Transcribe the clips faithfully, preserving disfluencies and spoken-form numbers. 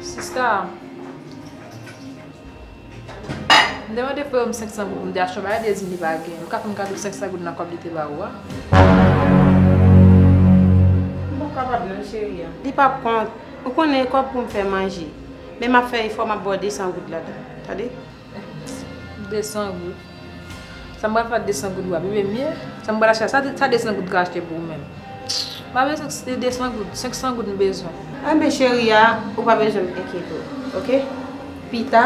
Sista, m te mande frè m senk san goud, m te achte yon bagay, li di m li pa gen. Ou ka fè m kado senk san goud nan kòb li te ba ou a? M pap kapab non, cheri a. Li pap kont. Ou konnen kòb pou m fè manje. Men m ap fè efò, m ap ba w de san goud ladan. Tande? De san goud. Sa m pral fè ak de san goud ou a, bebe m ye? Sa m pral achte, sa, sa de san goud ka achte pou ou menm? M pa bezwen de de san goud, senk san goud m bezwen. Enben, cheri a, ou pa bezwen enkyete w, oke? Pita,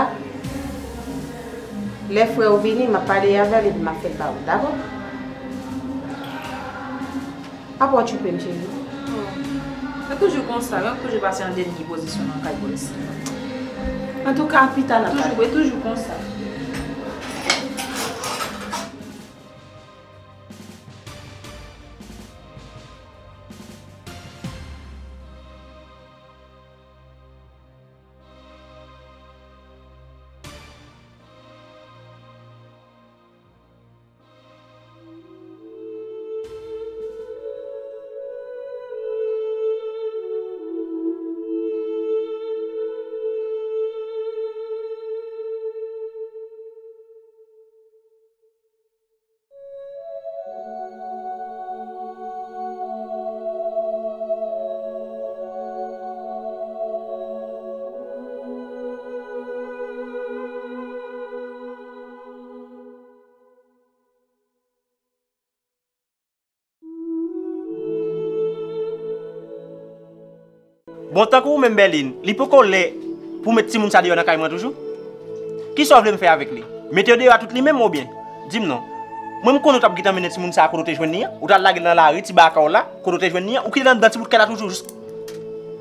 lè frè w vini, m ap pale avè l epi m ap fè l ba ou, dakò? Apa w tchoupe m, cheri? Oh. Mwen toujou konsa, mwen toujou pase an dènye pozisyon nan kay bòs. Antouka, pita n ap pale. Toujou, e toujou konsa. Bon, tankou ou menm, Bèlin, li poko lè pou w met timoun sa deyò nan kay mwen toujou? Kisa w vle m fè avèk li? Mete yo deyò a tout li menm oubyen? Di m non. Mwen, m konnen w t ap gentan mennen timoun sa a kote w te jwenn li an. Ou t al lage l nan lari, ti baka w la, kote w te jwenn li an. Ou kite l anndan ti bout kay la toujou jis.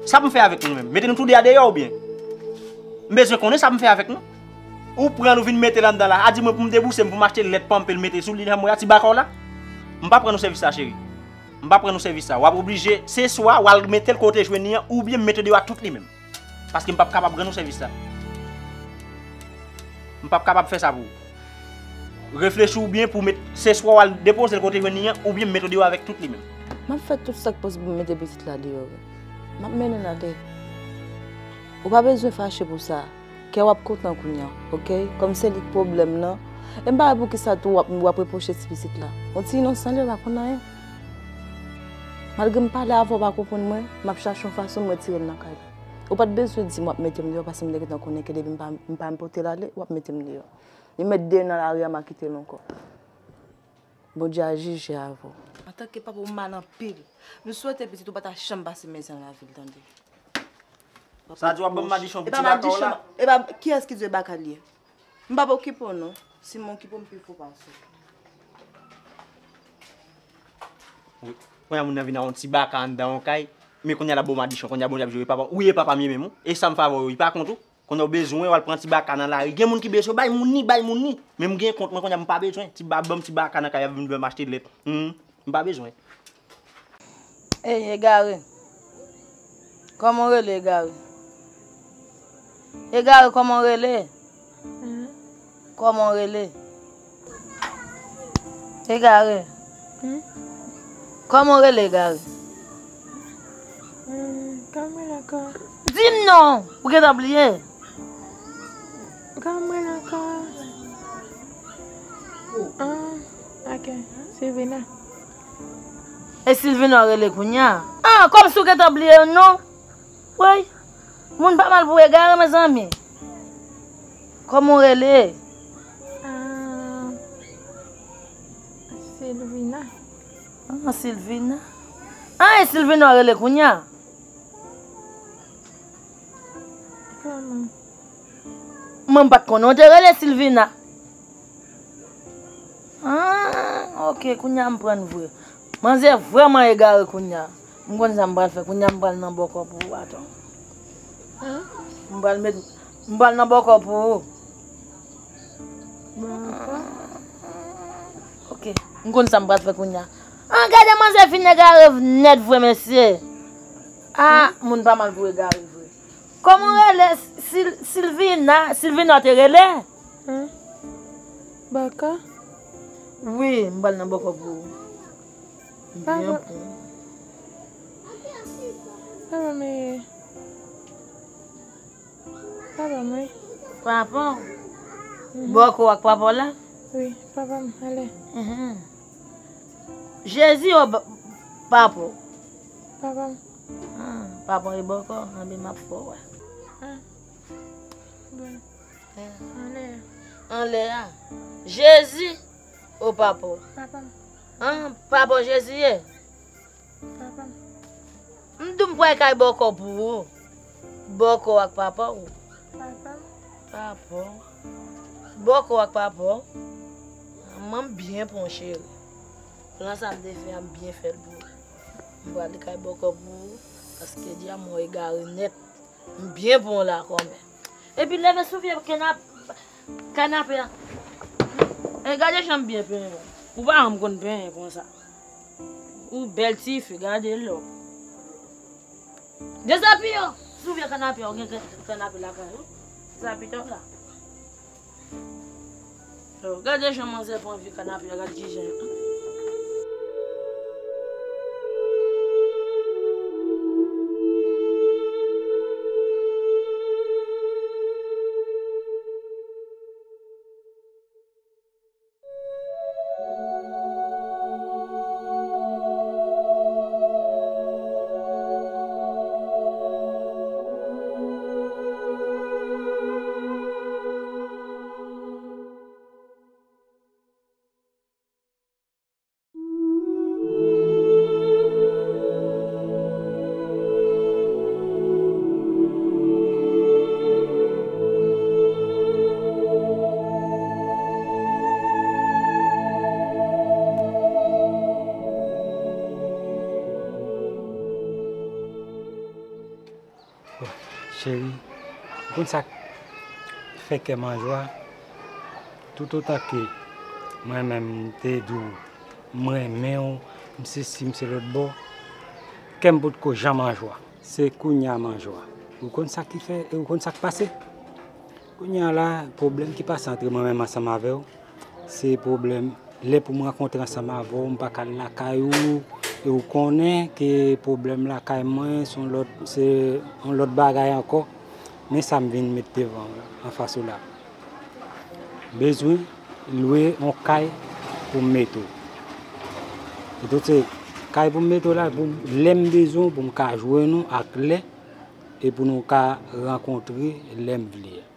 Sa pou m fè avèk nou menm? Mete nou toude a deyò oubyen? M bezwen konnen sa pou m fè avèk nou. Ou pran l, ou vin mete l anndan la. A di mwen pou m debouse m, pou m achte lèt, panpe l, mete sou li, nan mwen a ti baka w la. M pa pran nou sèvis la, cheri. M pa pran nou sèvis la. W ap oblije, se swa w al mete l kote w te jwenn li an, oubyen m mete w deyò a tout li menm. Paske m p ap kapab rann ou sèvis la. M p ap kapab fè sa pou ou. Reflechi w byen pou w met, se swa w al depoze l kote w te jwenn li an, oubyen m mete w deyò avèk tout li menm. M ap fè tout sa k posib pou m mete pitit la deyò, wi. M ap mennen l ale. Ou pa bezwen fache pou sa. Kè w ap kontan kounye a, oke? Kòm se li k pwoblèm nan, e m pa wè poukisa tou w ap, w ap repwoche ti pitit la. Yon ti inosan li, l pa konn anyen. Malgre m pale avè w, w pa konprann mwen, m ap chache yon fason m retire l nan kay la. Ou pa t bezwen di m w ap mete m deyò, paske m te gentan konnen ke depi m pa, m pa pote l ale, w ap mete m deyò. Li mèt dèyè nan lari a, m a kite l ankò. Bondye a jije avè w. Antanke papa, ou mal anpil. M swete pitit ou pa ta janm pase mizè nan lavi l, tande. Sa di w ap ban m madichon pou ti baka w la? E pa kiyès ki di w e baka l ye? M p ap okipe w non. Si m okipe w, m pi fou pase w. Wi. Kounye a moun nan vin a yon ti baka anndan yon kay. Men kounye a l ap ba w madichon, kounye a Bondye ap jije papa. Ou ye papa m ye menm, wi. E sa m fè avè w, li pa kont ou. Kounye a w bezwen, w al pran ti baka nan lari. Gen moun ki bezwen, bay moun li, bay moun li. Men m gen kont mwen kounye a, m pa bezwen. Ti ba, ban m ti baka nan kay, ap vin ban m achte lèt. Hmm, m pa bezwen. Ey, egare. Kòman w rele, egare? Egare, kòman w rele? Hmm? Kòman w rele? Egare. Hmm? Kòman w rele, egare? Hmm, kòman w rele ankò? Di m non! Ou gentan bliye? Kòman w rele ankò? Ah, ok. Silvina. E Silvina w rele kounye a? Ah, kòmsi w gentan bliye non? Woy, moun pa mal pou egare, mezanmi. Kòman w rele? Ah, Silvina. Ah, Silvina. Ah, e Silvina w rele kounye a? Kòman? Mwen m pa t konnen w te rele Silvina. Ah, ok, kounye a m prann vre. Manzè vrèman egare kounye a. M konn sa m pral fè. Kounye a m pral nan bòkò pou ou, atann. Hein? M pral met, m pral nan bòkò pou ou. Bòkò? Ok, m konn sa m pral fè kounye a. Ah, gade manzè fin egare nèt vre, mesye. Ah, moun pa mal pou egare vre. Kòman w rele? Sil-, Silvina? Silvina w te rele? Hein? Bòkò? Wi, m pral nan bòkò pou ou. M byen pran. Papa, men, Papa m, wi. Papa w? Mhm. Bòkò ak papa w la? Wi, papa m, ale. Mhm. Jezi o b-, papa w? Papa m. Ah, papa w e bòkò? Anben, m ap fè w wè. Ah, bon. Eh. Anlè a. Anlè a. Jezi o papa w? Papa m. Ah, papa w Jezi ye? Papa m. M di w m pral kay bòkò pou ou. Bòkò ak papa w. Papa m. Papa w. Bòkò ak papa w. Manman m byen pran cheri. Plan sa m te fè a, m byen fè l pou ou. M pral kay bòkò pou ou. Paske dja mwen egare nèt. M byen pran w la kòmè. Epi leve sou vye kanap-, kanape a. E gade jan m byen penyen. Ou pa janm konn penyen konsa. Ou bèl tifi, gade lò. Dezapiye w sou vye kanape a, ou gen kan-, kanape lakay ou. Dezapiye w la. Yo, gade jan manzè pran vye kanape a, gade kijan. Cheri, ou konn sa k fè kè m an jwa? Toutotan ke mwen menm m te di w m renmen w, m sesi, m se lòtbò, kè m potko janm an jwa. Se kounye a m an jwa. Ou konn sa ki fè, ou konn sa k pase? Kounye a la, pwoblèm ki pase antre mwen menm ansanm avè w, se pwoblèm lè pou m rankontre ansanm avè w, m pa ka al lakay ou, e ou konnen ke pwoblèm lakay mwen se yon lòt, se yon lòt bagay ankò. Men sa m vin met devan w la, anfas ou la. M bezwen lwe yon kay pou m mete w. Epi se kay pou m mete w la, pou lè m bezwen w, pou m ka jwenn ou ak lè, e pou nou ka rankontre lè m vle a.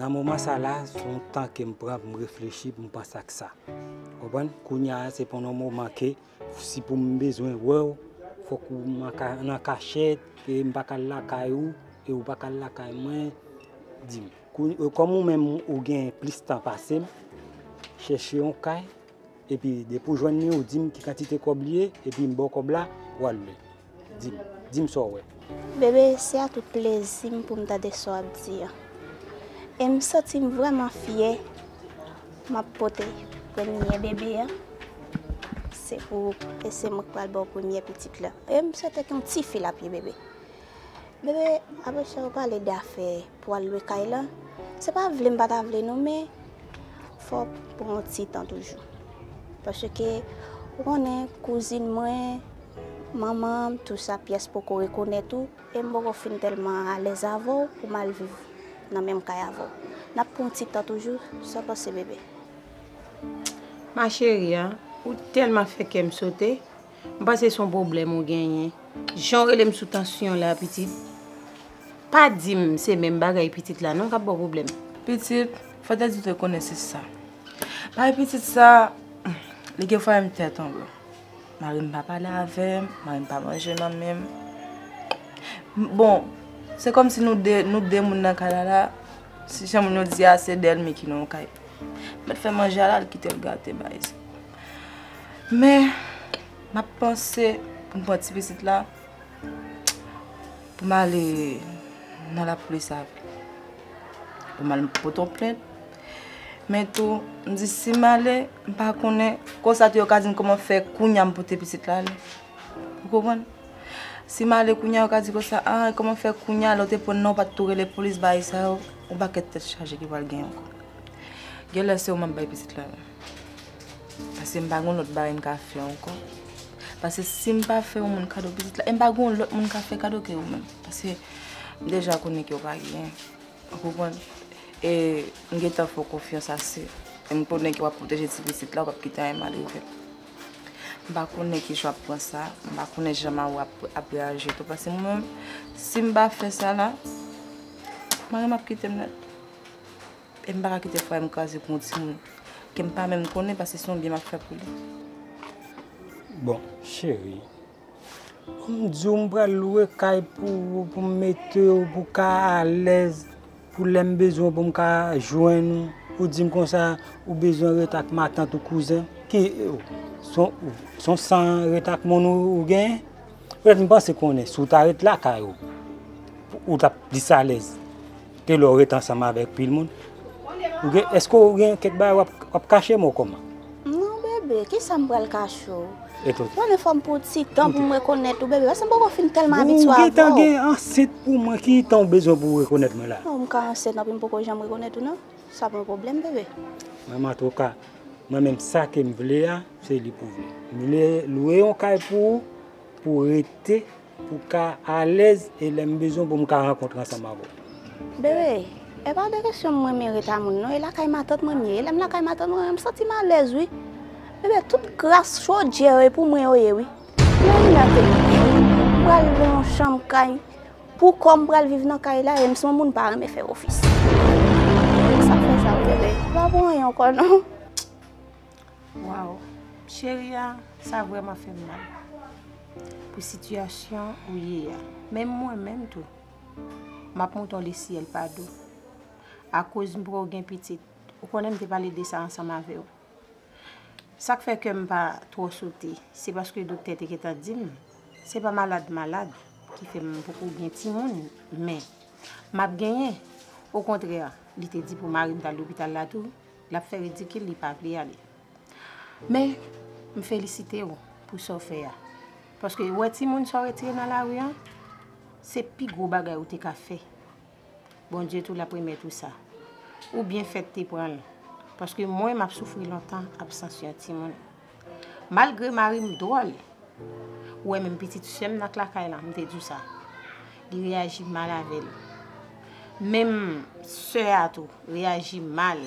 Nan moman sa la, se yon tan ke m pran pou m reflechi, pou m panse ak sa. Konprann? Kounye a, se pandan yon moman ke si pou m bezwen wè w, fòk ou m an ka-, nan kachèt, ke m pa ka al lakay ou, e ou pa ka al lakay mwen, di m. Kou-, kòm ou menm ou gen plis tan pase m, chèche yon kay, epi depi w jwenn li, ou di m ki kantite kòb li ye, epi m ba w kòb la, w al lwe. Di m, di m sa w wè. Bebe, se a tout plezi m pou m tande sa w ap di a. E m santi m vrèman fyè. M ap pote premye bebe a. Se pou, e se mwen k pral ba w premye pitit la. E m swete ke yon tifi l ap ye, bebe. Bebe, apre sa, ou pale de afè pou al lwe kay la. Se pa vle m pa ta vle non, men fò w pran yon ti tan toujou. Paske, ou konnen, kouzin mwen, manman m, tou sa, pyès poko rekonèt ou, e m poko fin tèlman alèz avè w pou m al viv nan menm kay avè w. N ap pran yon ti tan toujou, sa w panse, bebe? Ma chérie, ou tèlman fè kè m sote. M panse se yon pwoblèm ou genyen. Jan w rele m sou tansyon la, pitit. Pa di m se menm bagay pitit la non k ap ba w pwoblèm. Pitit, fò w ta di w te konnen se sa. Bagay pitit sa, li gen fwa m tèt anba. Mari m pa pale avè m, mari m pa manje nan men m. Bon, se kòmsi nou de, nou de moun nan kay la la, si jan moun yo di a, se dèlmi ki nan yon kay. Mèt fè manje a la, l kite l gate bay sa. Men, m ap panse pou m pran ti pitit la, pou m ale nan lapolis avè l. Pou m al pote yon plent. Men tou, m di si m ale, m pa konnen, konsa tou yo ka di m kòman fè kounye a m pote pitit la ale. Ou konprann? Si m ale kounye a, yo ka di konsa, ah, kòman fè kounye a, lè w te pran nan, w pa t tou rele polis, bagay sa yo, yon pakèt tèt chaje ki pral genyen ankò. Genlè se ou m ap bay pitit la. Paske m pa gen lòt bagay m ka fè ankò. Paske si m pa fè yon moun kado pitit la, e m pa gen yon lòt moun ka fè kado ke ou menm. Paske m deja konnen ke w pa gen. Ou konprann? E m gentan fè w konfyans ase. E m konnen ke w ap pwoteje ti pitit la, w p ap kite anyen mal rive l. M pa konnen kijan w ap pran sa, m pa konnen jan mari w ap, ap reyaji tou. Paske mwen menm, si m pa fè sa la, mari m ap kite m nèt. E m pa ka kite fwaye m kraze pou yon timoun ke m pa menm konnen, paske se yon byen m ap fè pou li. Bon, cheri, m di w m pral lwe kay pou ou, pou m mete w, pou w ka alèz, pou lè m bezwen w, pou m ka jwenn ou. Ou di m konsa, ou bezwen ret ak matant ou, kouzen. Ki, se yon, se yon san ret ak moun ou, ou genyen? Petèt m panse konnen, si w ta ret lakay ou, ou t ap plis alèz ke lè w ret ansanm avèk pil moun. Ou gen, èske w gen kèk bagay w ap, w ap kache m ou kòman? Non, bebe, kisa m pral kache w? Eto. Konnen fò m pran ti tan pou m rekonèt ou, bebe, paske m poko fin tèlman abitye avè w. Ou gentan gen ansent pou mwen, ki tan w bezwen pou w rekonèt mwen la? Non, m ka ansent, anpi m poko janm rekonèt ou, non. Sa pa yon pwoblèm, bebe. Mwen, antouka, mwen menm, sa ke m vle a, se li pou vle. M vle lwe yon kay pou ou, pou w rete, pou w ka alèz, e lè m bezwen w, pou m ka rankontre ansanm avè w. Bebe, e pa de kesyon m renmen ret a moun, non. E lakay matant mwen m ye. E lè m lakay matant mwen, m santi m alèz, wi. Bebe, tout gras chodyè yo, e pou mwen yo ye, wi. Imajine tande, m pral nan yon chanm kay, pou kò m pral viv nan kay la, e m se yon moun pa renmen fè ofis. E sa k fè sa, wi, bebe. M pa pou anyen ankò, non. Waw, cheri a, sa vrèman fè m mal pou sitiyasyon ou ye a. Men mwen menm tou, m ap monte yon lesyèl pa do. Akoz m poko gen pitit, ou konnen m te pale de sa ansanm avè w. Sa k fè kè m pa twò sote, se paske doktè te gentan di m, se pa malad malad ki fè m poko gen timoun, men m ap genyen. Okontrè, li te di pou mari m t al lopital la tou, l ap fè ridikil, li pa vle ale. Men, m felisite w pou sa w fè a. Paske wè timoun sa w retire nan lari a, se pi gwo bagay ou te ka fè. Bondye tou l ap remèt ou sa. Ou byen fèt te pran l. Paske mwen, m ap soufri lontan absans yon timoun. Malgre mari m dwòl, ou wè menm pitit sè m nan k lakay lan, m te di w sa. Li reyaji mal avè l. Menm sè a tou reyaji mal.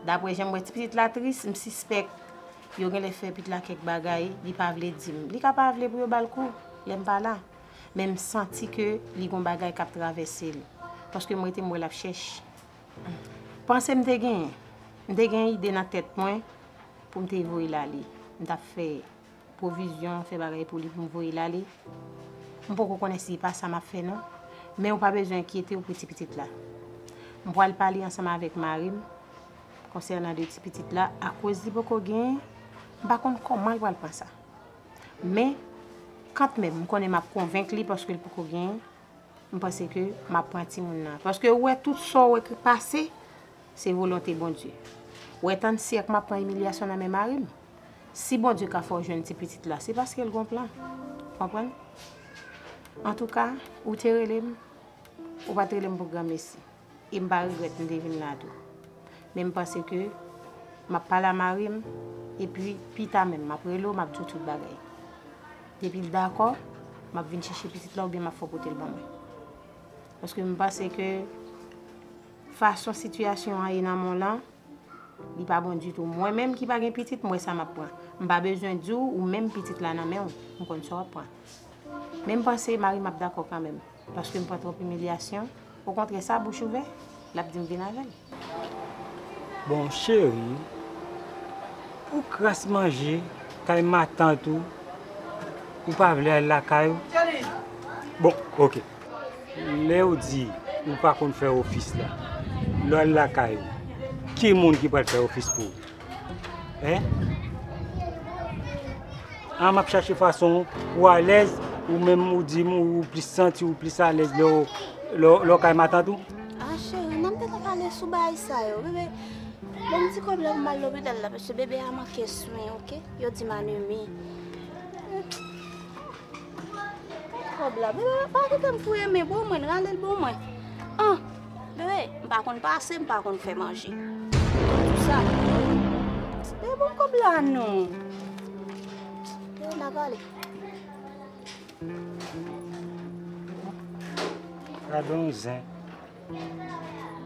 Daprè jan m wè ti pitit la tris, m sispèk yo genlè fè pitit la kèk bagay, li pa vle di m. Li ka pa vle pou yo ba l kou lè m pa la. Men m santi ke li gon bagay k ap travèse l. Paske m rete m wè l ap chèche. Panse m te genyen. M te gen ide nan tèt mwen pou m te voye l ale. M t ap fè pwovizyon, fè bagay pou li pou m voye l ale. M poko konnen si se pa sa m ap fè non. Men ou pa bezwen enkyete w pou ti pitit la. M pral pale ansanm avèk mari m konsènan de ti pitit la, akoz li poko genyen, m pa konn kòman l pral pran sa. Men, kantmenm, m konnen m ap konvenk li paske l poko genyen. M panse ke m ap pran timoun nan. Paske ou wè tout sa w wè ki pase, se volonte Bondye. Ou wè tann syèk m ap pran imilyasyon nan men mari m. Si Bondye ka fè w jwenn ti pitit la, se paske l gon plan. Konprann? Antouka, ou te rele m, ou pa t rele m pou granmesi. E m pa regrèt m te vin la tou. Men m panse ke m ap pale a mari m, epi pita menm, m ap rele w, m ap di w tout bagay. Depi l dakò, m ap vin chèche pitit la oubyen m ap fè w pote l ban mwen. Paske m panse ke fason sitiyasyon an ye nan men w lan, li pa bon ditou. Mwen menm ki pa gen pitit, m wè sa m ap pran. M pa bezwen di w, ou menm pitit la nan men w, m konn sa w ap pran. Men m panse mari m ap dakò kanmenm, paske m pran twòp imilyasyon. Okontrè, sa bouch ouvè, l ap di m vin avè l. Bon, cheri, pou kras manje kay matant ou, ou pa vle al lakay ou? Bon, oke. Lè w di ou pa konn fè ofis la, lè w al lakay ou, Ki moun ki pral fè ofis pou ou? Hein? An m ap chache fason pou w alèz, ou menm ou di m ou plis santi ou plis alèz lè w, lè w, lè w kay matant ou? Ah, cheri, nan m te ka pale sou bagay sa yo, bebe. Bon, m ti kòb la pou m al lopital la, paske bebe a manke swen, oke? Yo di m anemi. Kòb la, bebe, pa kite m fouye men, bon mwen, rale l bon mwen. An, bebe, m pa konn pase, m pa konn fè manje. Tout sa. Bebe, bon kòb la non. Bebe, n a pale. Gadon zen.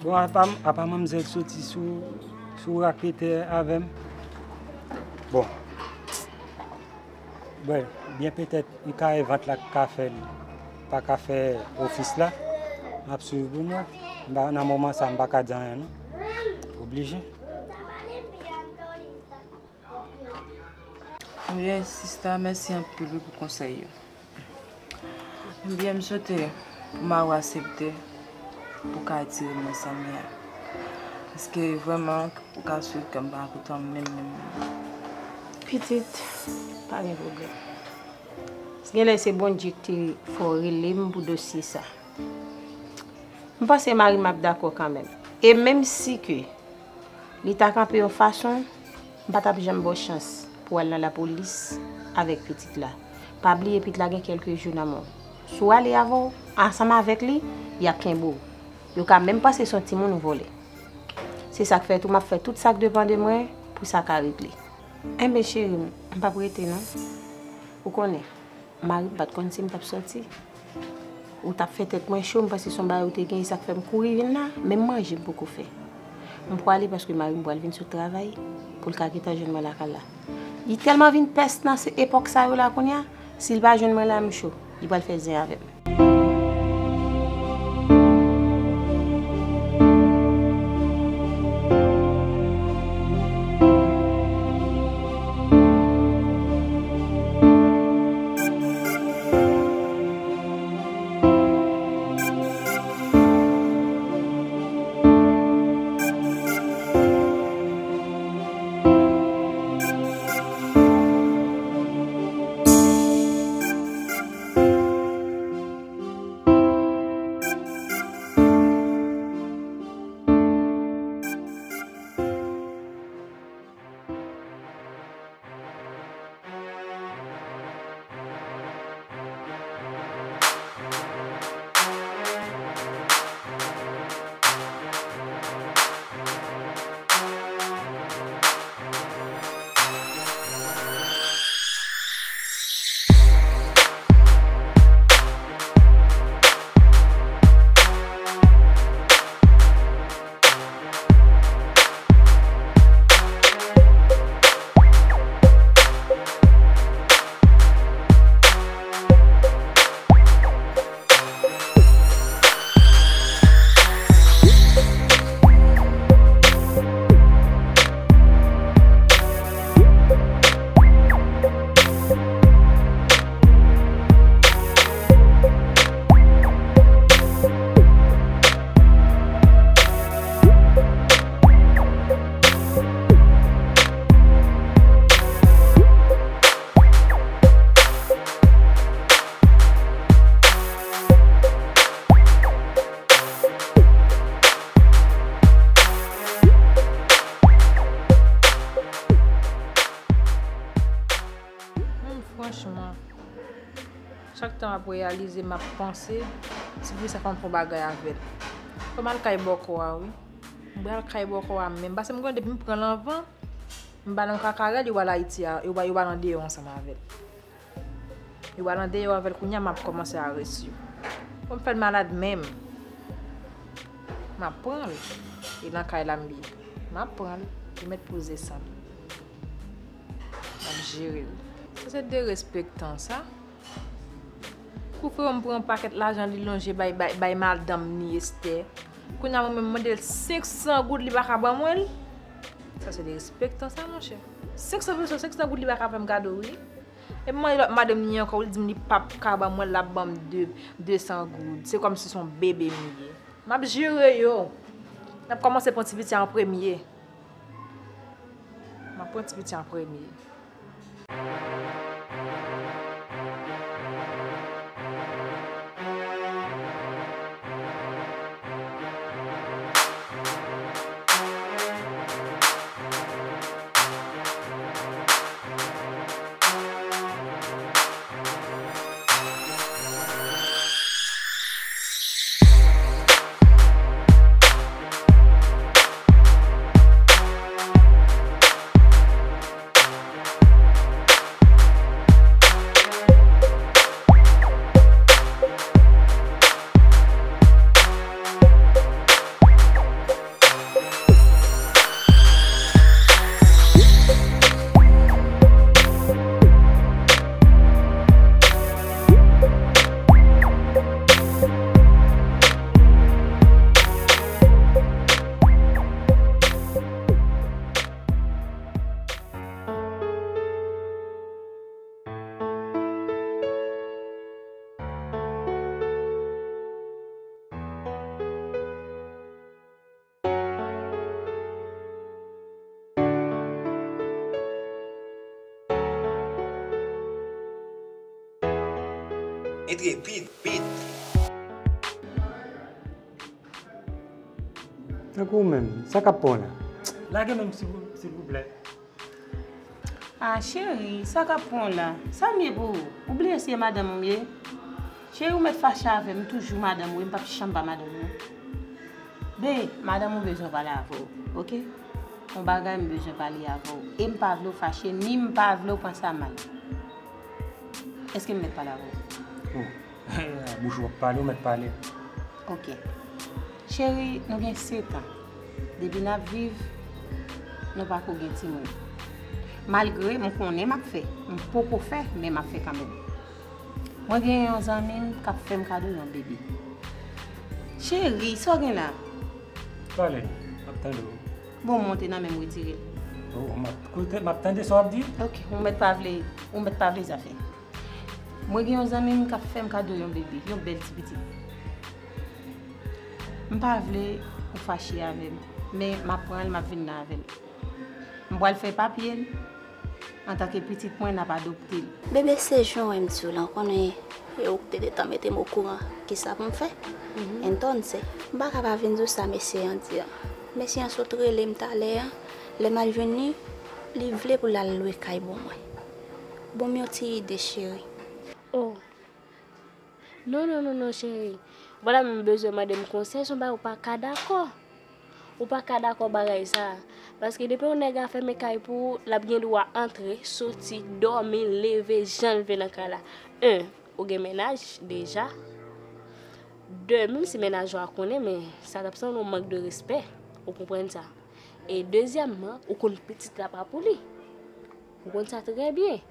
Bon, apa, apa manmzèl soti sou, sou raketè avè m? Bon. Bon, byen petèt, li ka e vant la k ka fè l pa ka fè ofis la. M ap swiv pou nou. M pa, nan moman sa, m pa ka di anyen, non. Oblije. Wi, sista, mèsi anpil wi pou konsèy yo. Ebyen, m swete pou Mari aksepte pou ka retire m nan sa m ye a. Paske vrèman, ou ka swiv ke m pa kontan menm, menm, menm. Pitit, pa gen pwoblèm. Genlè se Bondye ki te fè w rele m pou dosye sa. M panse mari m ap dakò kanmenm. E menm si ke li ta kanpe yon fason, m pa t ap janm ba w chans pou w al nan lapolis avèk pitit la. Pa bliye pitit la gen kèlke jou nan men w. Si w ale avè w, ansanm avèk li, y ap kenbe w. Yo ka menm panse se yon timoun ou vòlè. Se sa k fè tou m ap fè tout sa k depann de mwen pou sa ka regle. Enben cheri m, m p ap rete non. Ou konnen, mari m pa t konn si m t ap sòti. Ou t ap fè tèt mwen cho, m panse se yon bagay ou te genyen, sa k fè m kouri vin la, menm manje m poko fè. M pwale paske mari m pral vin sot travay pou l ka gentan jwenn mwen lakay la. Li tèlman vin pès nan se epòk sa yo la kounye a, si l pa jwenn mwen la, m cho. Li pral fè zen avè m. Franchman, chak tan m ap reyalize, m ap panse, ti fi sa fè m fè yon bagay avè l. Fò m al kay bòkò a, wi. M pral kay bòkò a menm. Paske m konnen depi m pran l anvan, m ba l yon kakarèl, yo pral Ayiti a, yo pral, yo pral andeyò ansanm avè l. Yo pral andeyò avè l kounye a, m ap kòmanse arès yo. Fò m fè l malad menm. M ap pran l. E nan kay la m ye. M ap pran l. Li mèt poze san l. M ap jere l. Sa se derespektan sa. Kou frè m pran yon pakèt lajan li lonje bay, bay, bay madanm ni Esther. Kounye a mwen menm mande l senk san goud li pa ka ban mwen l. Sa se derespektan sa monchè. Senk san peso, senk san goud li pa ka fè m kado wi. E m mande lòt madanm ni ankò, li di m li p ap ka ban mwen l, l ap ban m de, de san goud. Se kòmsi se yon bebe m ye. M ap jere yo. N ap kòmanse pran ti piti a an premye. Pran ti piti an premye. Entre, vit, vit. Tankou ou menm, sa k ap pran w la? Lage men m, silvouplè. Ah, cheri, sa k ap pran w la? Sa m ye pou ou? Ou bliye si e madanm ou m ye? Cheri, ou mèt fache avè m, m toujou madanm ou, e m p ap janm pa madanm ou. Be, madanm ou bezwen pale avè w, oke? Yon bagay m bezwen pale avè w. E m pa vle w fache, ni m pa vle w pran sa mal. Èske m mèt pale avè w? Oh. Bouch ou ap pale, ou mèt pale. Oke. Cheri, nou gen sèt an. Depi n ap viv, nou pako gen timoun. Malgre m konnen m ap fè, m poko fè, men m ap fè kanmenm. Mwen gen yon zanmi m k ap fè m kado yon bebe. Cheri, sa w gen la? Pale, m ap tande w. Bon, monte nan men m, retire l. Oh, m ap koute, m ap tande sa w ap di. Oke, ou mèt pa vle, ou mèt pa vle zafè. Mwen gen yon zanmi m k ap fè m kado yon bebe, yon bèl ti pitit. M pa vle ou fache avè m, men m ap pran l, m ap vin nan avè l. M pral fè papye l, antanke pitit mwen, n ap adopte l. Bebe, se jan w wè m di w lan, konnen e ou k te gentan mete m okouran kisa pou m fè. Entonse, m pa ka pa vin di w sa mesye an di an. Mesye an sot rele m talè an, lè m al jwenn li, li vle pou l al lwe kay pou mwen. Ban m yon ti ide, cheri. Oh. Non, non, non, non, cheri. Vwala, men m bezwen mande m konsèy, se yon bagay ou pa ka dakò. Ou pa ka dakò bagay sa. Paske depi yon nèg a fèmen kay pou ou, l ap gen dwa antre, soti, dòmi, leve, jan l vle nan kay la. En, ou gen mennaj deja. De, menm si mennaj ou a konnen, men sa t ap sanble yon mank de respè. Ou konprann sa? E dezyèmman, ou konn pitit la pa pou li. Ou konn sa trè byen.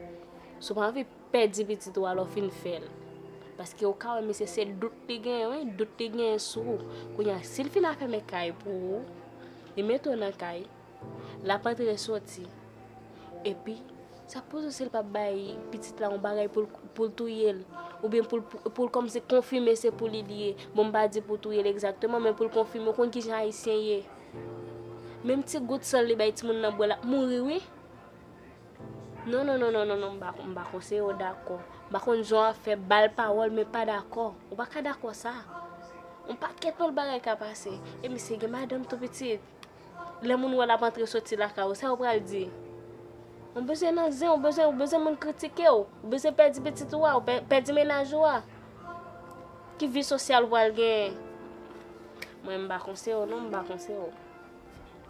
Si w pa anvi pèdi pitit ou a lè w fin fè l. Paske ou ka wè misye se dout li genyen, wi, dout li genyen sou ou. Kounye a, si l fin afèmen kay pou ou, li mete w nan kay, l ap antre soti. Epi, sa poze w si l p ap bay pitit la yon bagay pou l, pou l touye l. Oubyen pou l, pou l kòmsi konfime se pou li li ye. Bon, m pa di pou touye l egzakteman, men pou l konfime, ou konn kijan ayisyen ye. Menm ti gout san li bay timoun nan bwè, l ap mouri, wi. Non, non, non, non, non, non, m pa, m pa konseye w dakò. M pa konn jan w ap fè ba l pawòl, men pa dakò. Ou pa ka dakò sa. Yon pakèt lòt bagay ka pase. E misye gen madanm tou pitit. Lè moun wè l ap antre soti lakay ou, sa yo pral di? Ou bezwen nan zen, ou bezwen, ou bezwen moun kritike w. Ou bezwen pèdi pitit ou a, ou pè-, pèdi mennaj ou a. Ki vi sosyal ou pral genyen? Mwen, m pa konseye w, non, m pa konseye w.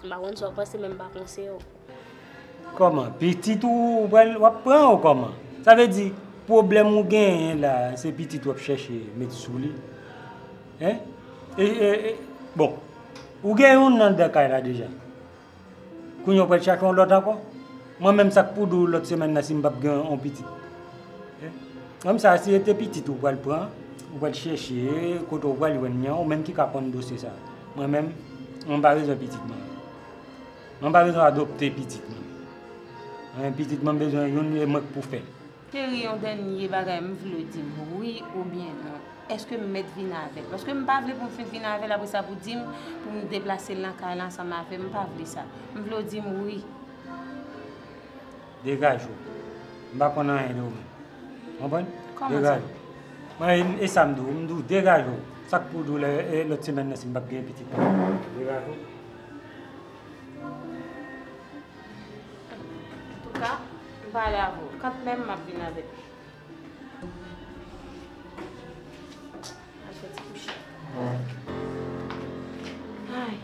M pa konn sa w panse, men m pa konseye w. Kòman? Pitit ou, ou pral, w ap pran ou kòman? Sa vle di, pwoblèm ou genyen la, se pitit w ap chèche met sou li? Hein? E, e, e, bon, ou gen youn anndan kay la deja. Kounye a w pral chache yon lòt ankò? Mwen menm, sa k pou di w lòt semèn nan si m p ap gen yon pitit? Hein? Kòm sa, si se te pitit ou pral pran, ou pral chèche, kote w pral jwenn li an, ou menm ki ka konn dosye sa. Mwen menm, mwen pa bezwen pitit mwen. Mwen pa bezwen adopte pitit mwen. Mwen, pitit mwen bezwen youn, e mwen k pou fè l. Cheri, yon dènye bagay, m vle w di m wi oubyen non. Èske m mèt vin avè l? Paske m pa vle pou m fin vin avè l, apre sa pou di m pou m deplase l nan kay la ansanm avè m, m pa vle sa. M vle w di m wi. Degaje w. M pa konn anyen de ou menm. Konprann? Kòman sa? Degaje w. Mwen, e, e sa m di w, m di w degaje w. Sa k pou w di w lè, e, lòt semèn nan si m p ap gen pitit mwen? Degaje w. Antouka, m pale avè w. Kantmenm m ap vin avèk li. Al fè ti kouche. Ay.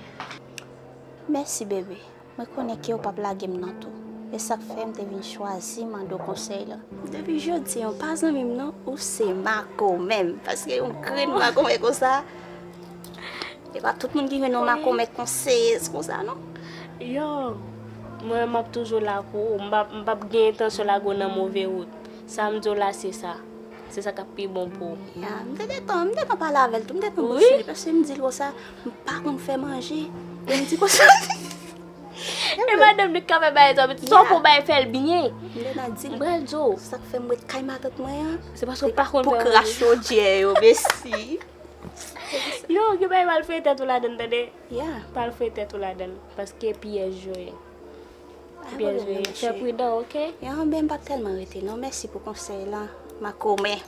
Mèsi, bebe. Mwen konnen ke w p ap lage m nan tou. E sa k fè m te vin chwazi mande w konsèy la. Depi jodi a, w pa zanmi m non, ou se makomè m. Paske yon grenn makomè konsa, e pa tout moun ki jwenn yon makomè konseyez konsa non. Yo, mwen m ap toujou la pou ou. M p ap, m p ap gen entansyon lage w nan move wout. Sa m di w la, se sa. Se sa k ap pi bon pou ou. Ya, m te gentan, m te gentan pale avè l tou, m te gentan bouch sou li, paske m di l konsa, m pa konn fè manje. E m di konsa. E madanm li k ka fè bagay sa, sa w pou bay fè l byen. M te nan di l. M pral di w. Sa k fè m ret kay matant mwen an. Se paske w pa konn fè manje. Pou kras chodyè yo, mesi. Yo, gen bagay mal fè tèt ou ladann, tande? Ya. Mal fè tèt ou ladann, paske pyèj yo ye. Byen jwe. Fè pridan, oke? Ya, men m p ap tèlman rete non. Mèsi pou konsèy lan, makomè.